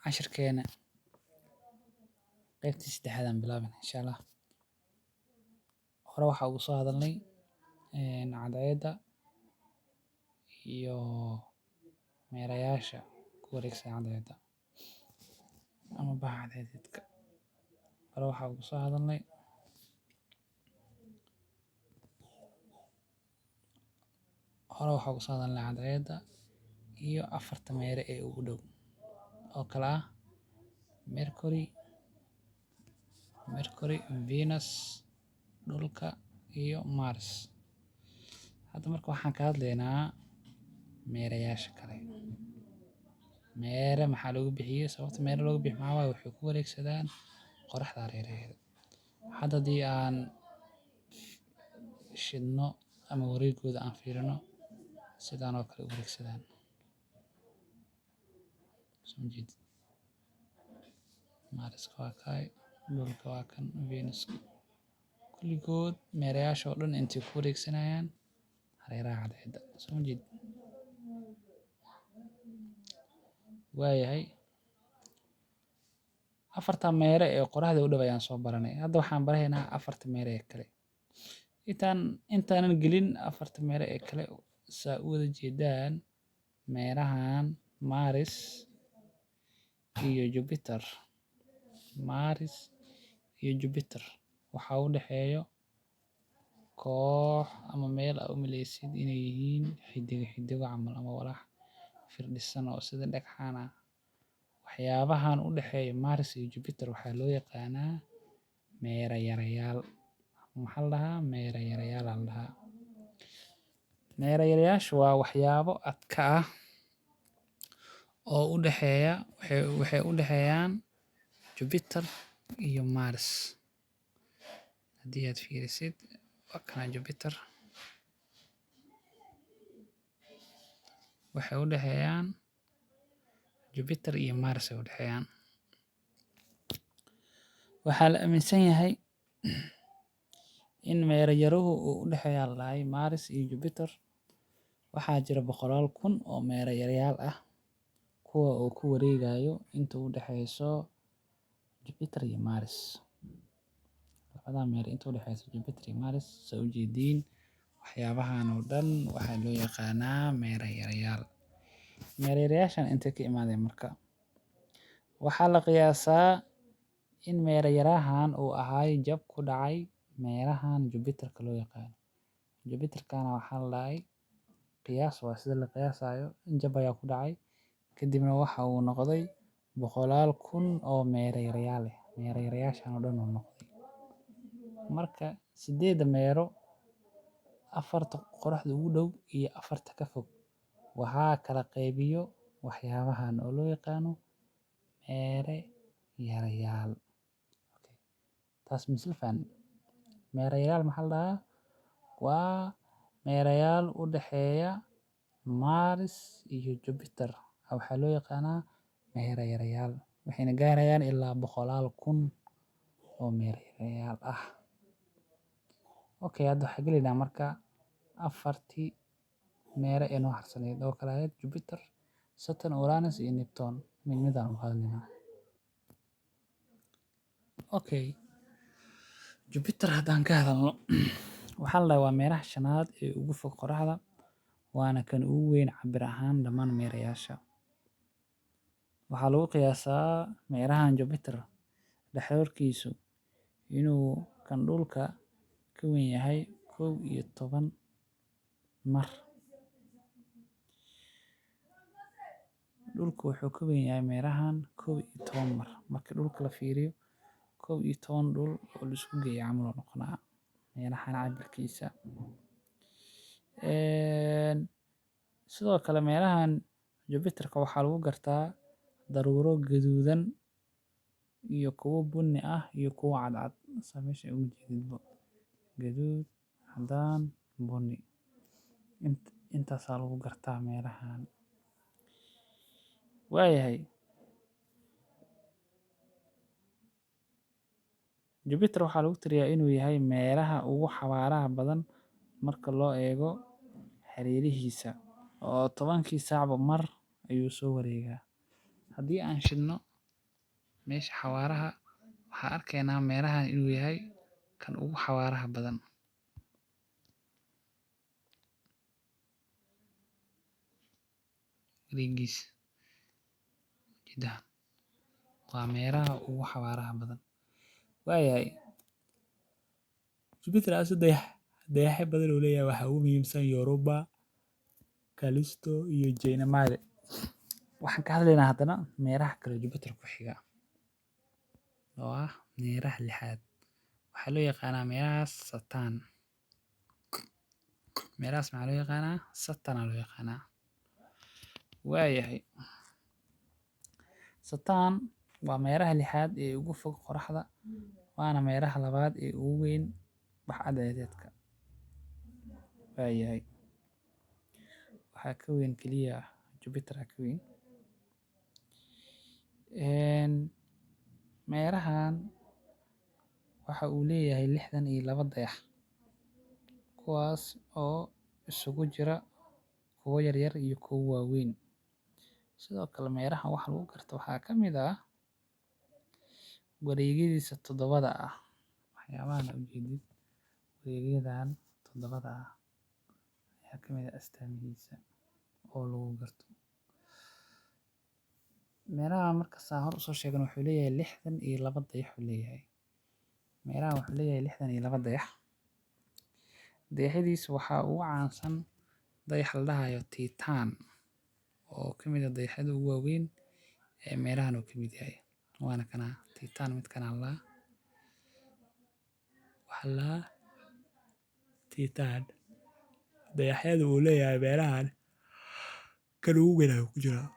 Cashirkeena qaybtii saddexaad aan bilaabana insha Allah. Hore waxaa ugu soo hadalnay cadceedda iyo meerayaasha ku wareegsan cadceedda ama baha cadceedeedka. Hore waxaa ugu soo hadalnay cadceedda iyo afarta meere ee ugu dhow oo kala ah Mercury, Venus, dhulka iyo Mars. Hadda marka waxaan ka hadlaynaa meerayaasha kale. Meere maxaa loogu bixiyey? Sababta meere loogu bixiyo maxaa waaye, waxay ku wareegsadaan qoraxda hareeraheeda. Hadda haddii aan shidno ama wareegooda aan fiirino, sidaan oo kale u wareegsadaan. Soo ma jeedid? Mars waa kaay, dhulka waa kan, Venus. Kulligood meerayaasha oo dhan intay ku wareegsanayaan hareeraha cadceedda. Soo ma jeedid? Waayahay. Afarta meere ee qoraxda u dhow ayaan soo baranay. Hadda waxaan baraynaa afarta meere ee kale. Intaanan gelin afarta meere ee kale, saa u wada jeedaan meerahan Mars iyo Jupiter. Mars iyo Jupiter waxaa u dhexeeyo koox ama meel aa u maleysid inay yihiin xidigo xidigo camal ama walax firdhisan oo sida dhagxaan ah. Waxyaabahan u dhexeeya Mars iyo Jupiter waxaa loo yaqaanaa meera yarayaal. Maxaa la dhahaa? Meera yarayaal aa la dhahaa. Meera yarayaashu waa waxyaabo adka ah oo u dhexeeya, waxay u dhexeeyaan Jupiter iyo Mars. Haddii aad fiirisid, waa kana Jupiter. Waxay u dhexeeyaan Jupiter iyo Mars ay u dhexeeyaan. Waxaa la aaminsan yahay in meera yaruhu uu u dhexeeyo lahay Mars iyo Jupiter. Waxaa jira boqolaal kun oo meera yarayaal ah kuwa oo ku wareegayo inta u dhexeyso Jupiter iyo Mars. Labada meer inta u dhexeyso Jupiter iyo Mars, soo jeediin waxyaabahan oo dhan waxaa loo yaqaanaa meera yarayaal. Meera yarayaashan intee ka imaadeen marka? Waxaa la qiyaasaa in meera yarahan uu ahaay jab ku dhacay meerahan Jupiter-ka loo yaqaano. Jupiter-kana waxaa la dhahay qiyaas, waa sida la qiyaasayo, in jab ayaa ku dhacay, kadibna waxa uu noqday boqolaal kun oo meera yarayaal ah. Meera yarayaashan oo dhan uu noqday. Marka sideedda meero, afarta qoraxda ugu dhow iyo afarta ka fog, waxaa kala qaybiyo waxyaabahan oo loo yaqaano meere yarayaal. Taas misla fahannay. Meera yarayaal maxaa la dhahaa? Waa meerayaal u dhexeeya Mars iyo Jupiter. Waxaa loo yaqaanaa meera yarayaal. Waxayna gaarayaan ilaa boqolaal kun oo meera yarayaal ah. Okay, hadda waxaa gelaynaa marka afartii meere ee noo harsaneyd oo kala ahayd Jupiter, Saturn, Uranus iyo Neptune. Mid mid aan uga hadlaynaa. Okay. Jupiter haddaan ka hadalno, waxaa la dhahaa waa meeraha shanaad ee ugu fog qoraxda, waana kan ugu weyn cabir ahaan dhammaan meerayaasha. Waxaa lagu qiyaasaa meerahan Jupiter dhexroorkiisu inuu kan dhulka ka weyn yahay 11 mar. Dhulku wuxuu ka weyn yahay meerahan 11 mar. Marka dhulka la fiiriyo, 11 dhul oo la isku geeyo camal uu noqonaa meerahan cabirkiisa. Sidoo kale meerahan Jupiter-ka waxaa lagu gartaa daruuro gaduudan iyo kuwo bunni ah iyo kuwo cadcad. Saa meesha ugu jeedidbo. Gaduud, caddaan, bunni. Intaasaa lagu gartaa meerahan. Waayahay. Jupiter waxaa lagu tiriyaa inuu yahay meeraha ugu xawaaraha badan marka loo eego hareerihiisa, oo 10kii saacba mar ayuu soo wareegaa. Haddii aan shidno meesha xawaaraha, waxaan arkaynaa meerahan inuu yahay kan ugu xawaaraha badan. Wareegiisa jiddaha waa meeraha ugu xawaaraha badan. Waayahay, Jupiter asi dayaxyo badan uu leeyahay. Waxaa ugu muhiimsan Europa, Callisto iyo Ganymede. Waxaan ka hadlaynaa haddana meeraha kale Jupiter ku xiga, oo ah meeraha lixaad. Waxaa loo yaqaanaa meerahaas Saturn. Meerahaas maxaa loo yaqaanaa? Saturn aa loo yaqaanaa. Waayahay, Saturn waa meeraha lixaad ee ugu fog qoraxda, waana meeraha labaad ee ugu weyn bax-cadceedeedka. Waayahay, waxaa ka weyn keliya Jupiter aa ka weyn. Meerahan waxa uu leeyahay 62 dayax, kuwaas oo isugu jira kuwo yaryar iyo kuwo waaweyn. Sidoo kale meerahan waxa lagu garto waxaa ka mid ah wareegyadiisa toddobada ah. Waxyaabahan aad ujeedid, wareegyadan toddobada ah ayaa ka mid ah astaamihiisa oo lagu garto. Meeraha marka saan hor usoo sheegnay, wuxuu leeyahay 62 dayax uu leeyahay. Meerahan wuxuu leeyahay 62 dayax. Dayaxyadiisa waxaa ugu caansan dayax la dhahayo Titan, oo ka mid ah dayaxyada ugu waaweyn ee meerahan uu ka mid yahay. Waana kana Titan, midkan aa la waxaa la Titan. Dayaxyada uu leeyahay meerahan kan ugu weyn ayuu ku jiraa.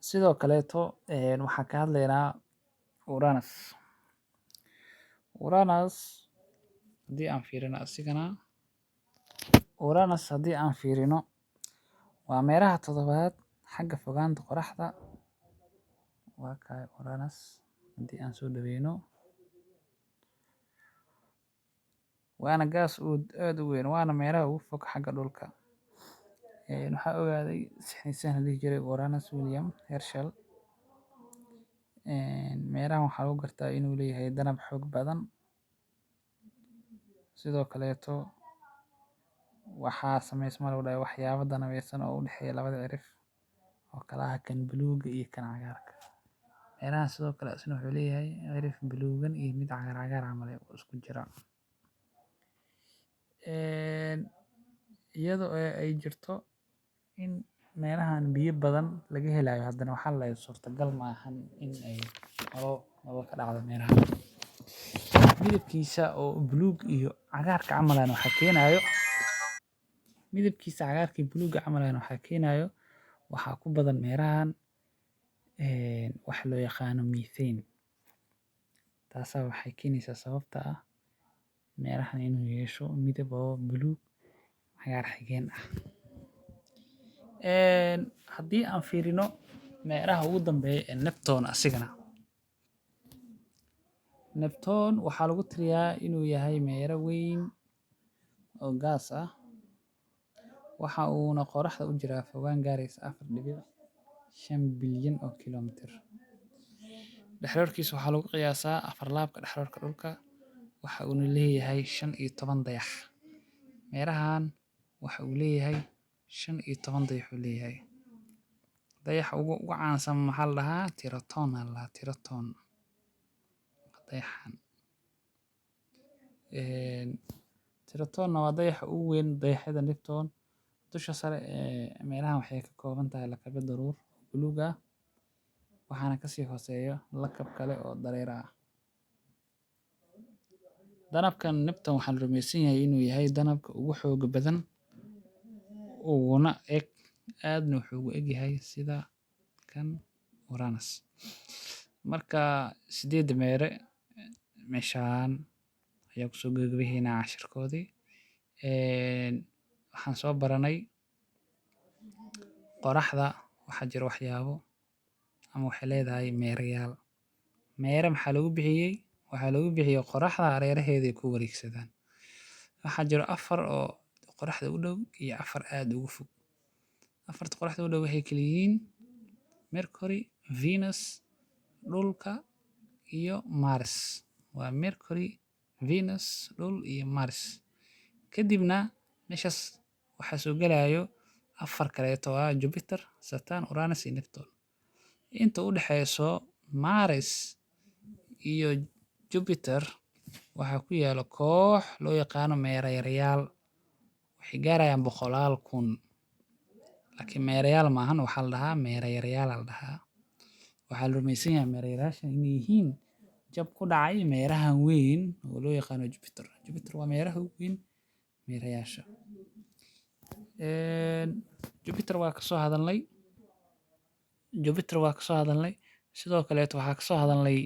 Sidoo kaleeto waxaan ka hadlaynaa Uranus. Uranus haddii aan fiirino asigana, Uranus haddii aan fiirino, waa meeraha toddobaad xagga fogaanta qoraxda. Waa kay Uranus haddii aan soo dhaweyno, waana gaas aad u weyn, waana meeraha ugu fog xagga dhulka. Waxaa ogaaday saynisyahan la dhihi jiray Uranus William Herschel. Meerahan waxaa lagu gartaa inuu leeyahay danab xoog badan. Sidoo kaleeto waxaa sameysma lagu dhahay waxyaabo danabeysan oo u dhexeeya labada cirif, oo kala ah kan buluuga iyo kan cagaarka. Meerahan sidoo kale isna wuxuu leeyahay cirif buluugan iyo mid cagaar cagaar camal eh oo isku jira. Iyadoo ay jirto in meerahan biyo badan laga helayo, haddana waxaa la dhahay suurtagal ma ahan in ay nolol ka dhacdo meerahan. Midabkiisa oo buluug iyo cagaarka camal ahna waxaa keenayo, midabkiisa cagaarka iyo buluugga camal ahna waxaa keenayo, waxaa ku badan meerahan waxa loo yaqaano methane. Taasaa waxay keenaysaa sababta ah meerahan inuu yeesho midab oo buluug cagaar xigeen ah. Haddii aan fiirino meeraha ugu dambeeya ee Neptune, asigana Neptune waxaa lagu tiriyaa inuu yahay meero weyn oo gaas ah. Waxa uuna qoraxda u jiraa fogaan gaaraysa 4.5 bilyan oo kiiloomitir. Dhexroorkiisa waxaa lagu qiyaasaa afar laabka dhexroorka dhulka. Waxa uuna leeyahay 15 dayax. Meerahan waxa uu leeyahay 15 dayax uu leeyahay. Dayaxa ugu caansan maxaa la dhahaa? Triton aa la dhahaa Triton. Dayaxan. Triton waa dayaxa ugu weyn dayaxyada Neptune. Dusha sare ee meerahan waxay ka kooban tahay lakabyo daruur buluug ah, waxaana kasii hooseeyo lakab kale oo dareere ah. Danabkan Neptune waxaa la rumaysan yahay inuu yahay danabka ugu xooga badan uguna eg, aadna wuxuu ugu eg yahay sida kan Uranus. Marka sideedda meere meeshaan ayaa kusoo gabagabeynaa cashirkoodii. Waxaan soo baranay qoraxda waxaa jira waxyaabo ama waxay leedahay meerayaal. Meere maxaa lagu bixiyey? Waxaa lagu bixiyey qoraxda hareeraheeda ay ku wareegsadaan. Waxaa jira afar oo qoraxda u dhow iyo afar aad ugu fog. Afarta qoraxda u dhow waxay kala yihiin Mercury, Venus, dhulka iyo Mars. Waa Mercury, Venus, dhul iyo Mars. Kadibna meeshaas waxaa soo gelayo afar kaleeto oo ah Jupiter, Saturn, Uranus iyo Neptune. Inta u dhexeyso Mars iyo Jupiter waxaa ku yaalo koox loo yaqaano meerayaal. Waxay gaarayaan boqolaal kun. Laakiin meerayaal maahan, waxaa la dhahaa meerayaal la dhahaa. Waxaa la rumaysan yahay meerayaashan inay yihiin jab ku dhacay meerahan weyn oo loo yaqaano Jupiter. Jupiter waa meeraha ugu weyn meerayaasha. Jupiter waa ka soo hadalnay. Jupiter waa ka soo hadalnay. Sidoo kaleeto waxaa ka soo hadalnay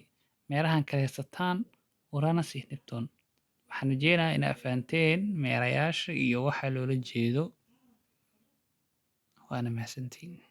meerahan kale, Saturn, Uranus iyo Neptune. Waxaan rajeynayaa inaad fahanteen meerayaasha iyo waxa loola jeedo. Waana mahadsantihiin.